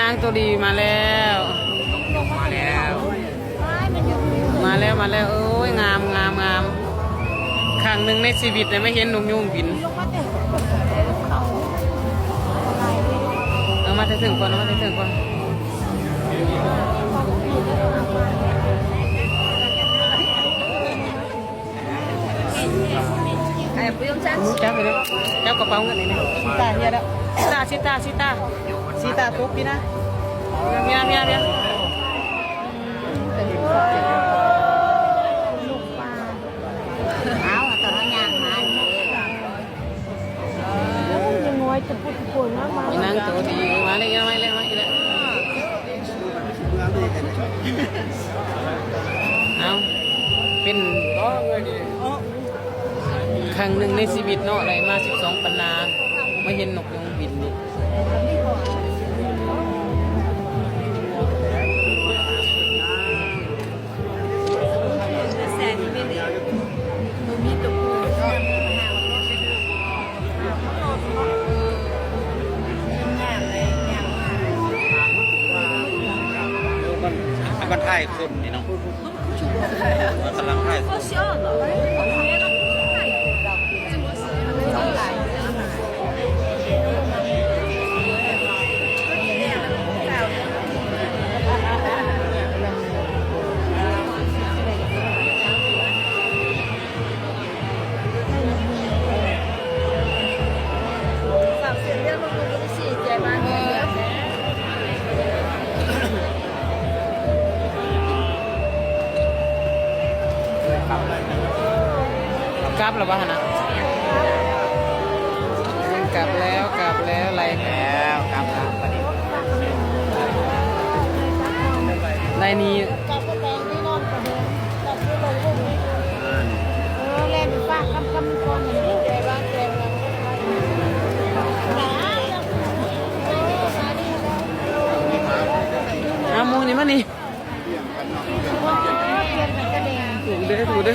ນາງໂຕດີມາແລ້ວ ມາແລ້ວ ມາແລ້ວ ມາແລ້ວ. ໂອ້ຍ ງາມ ງາມ ງາມ. ຄັ້ງໜຶ່ງໃນຊີວິດໄດ້ມາເຫັນນົກຍູງບິນ. ເອົາມາແຕ່ເທິງກ່ອນ ເອົາມາແຕ່ເທິງກ່ອນ. ຈັບໄປເດ້ ຈັບກະເປົາເງິນນີ້ນະ. ຊີຕາເຮຍແລ້ວ ຊີຕາ ຊີຕາ ຊີຕາ ຊີຕາຕົກພີ້ນະ ພີ້ນະ ພີ້ນະ ພີ້ນະ. ເອົາ ຕອນເຮົາຍ່າງມາ ຍັງນ້ອຍຈະພຸດຄົນມາ ມາ ອີນາງໂຕດີ ມາເລີຍ ມາເລີຍ ມາອີກແລ້ວ. ເອົາ ເປັນຄັ້ງໜຶ່ງໃນຊີວິດເນາະ ໄດ້ມາສິບສອງປັນນາ ມາເຫັນນົກຍູງບິນນີ້. ມັນ ມັນຖ່າຍຄົນນີ້ເນາະ ມັນກຳລັງຖ່າຍຄົນ. ກັບແລ້ວບໍ່ຫັ້ນນະ? ກັບແລ້ວ ກັບແລ້ວ ໄລ່ ແລ້ວ ກັບແລ້ວ ໄລ່ນີ້. ເອີ ແລ່ນໄປຝາກຄຳຄຳກ່ອນ. ເອົາໝູ່ນີ້ມານີ້ ເດີ ເດີ ເດີ.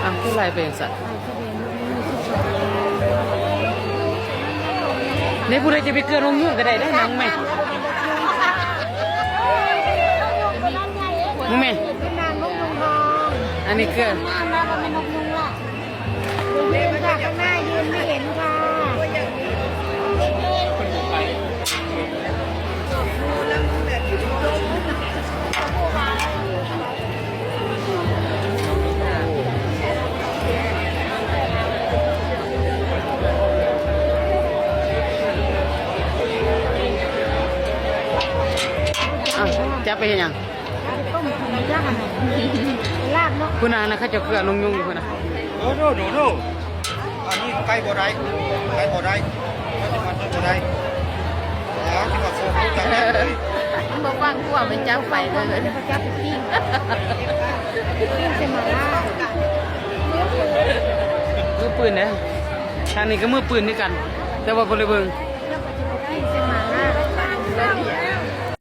ອ່ະ ຄືໄລ່ໄປຈັ່ງຊັ້ນ? ນີ້ຜູ້ໃດຈະໄປເກືອນົກຍູງກະໄດ້ເດີ ນາງແມ່ ນາງແມ່. ອັນນີ້ເກືອ ອ້າວ ຈັບໄປເຮັດຫຍັງ? ຕົ້ມກິນຈ້າຫັ້ນນະ ລາບເນາະ. ພຸ້ນນະ ອັນນັ້ນເຂົາເຈົ້າເກືອນົກຍູງຢູ່ພຸ້ນນະ. ໂອ້ໂດໂດໂດ ອັນນີ້ໄປບໍ່ໄດ້ ໄປບໍ່ໄດ້ ໄປບໍ່ໄດ້. ອໍ ທີ່ວ່າໂຊກຈັບໄດ້ ມັນບໍ່ຟັງພວກມັນຈັບໄປເລີຍ ຈັບປີ້ງ ປີ້ງໃສ່ໝາລ່າ. ມືປືນເດ້ ທາງນີ້ກະມືປືນຄືກັນ ແຕ່ວ່າບໍ່ໄດ້ເບິ່ງ.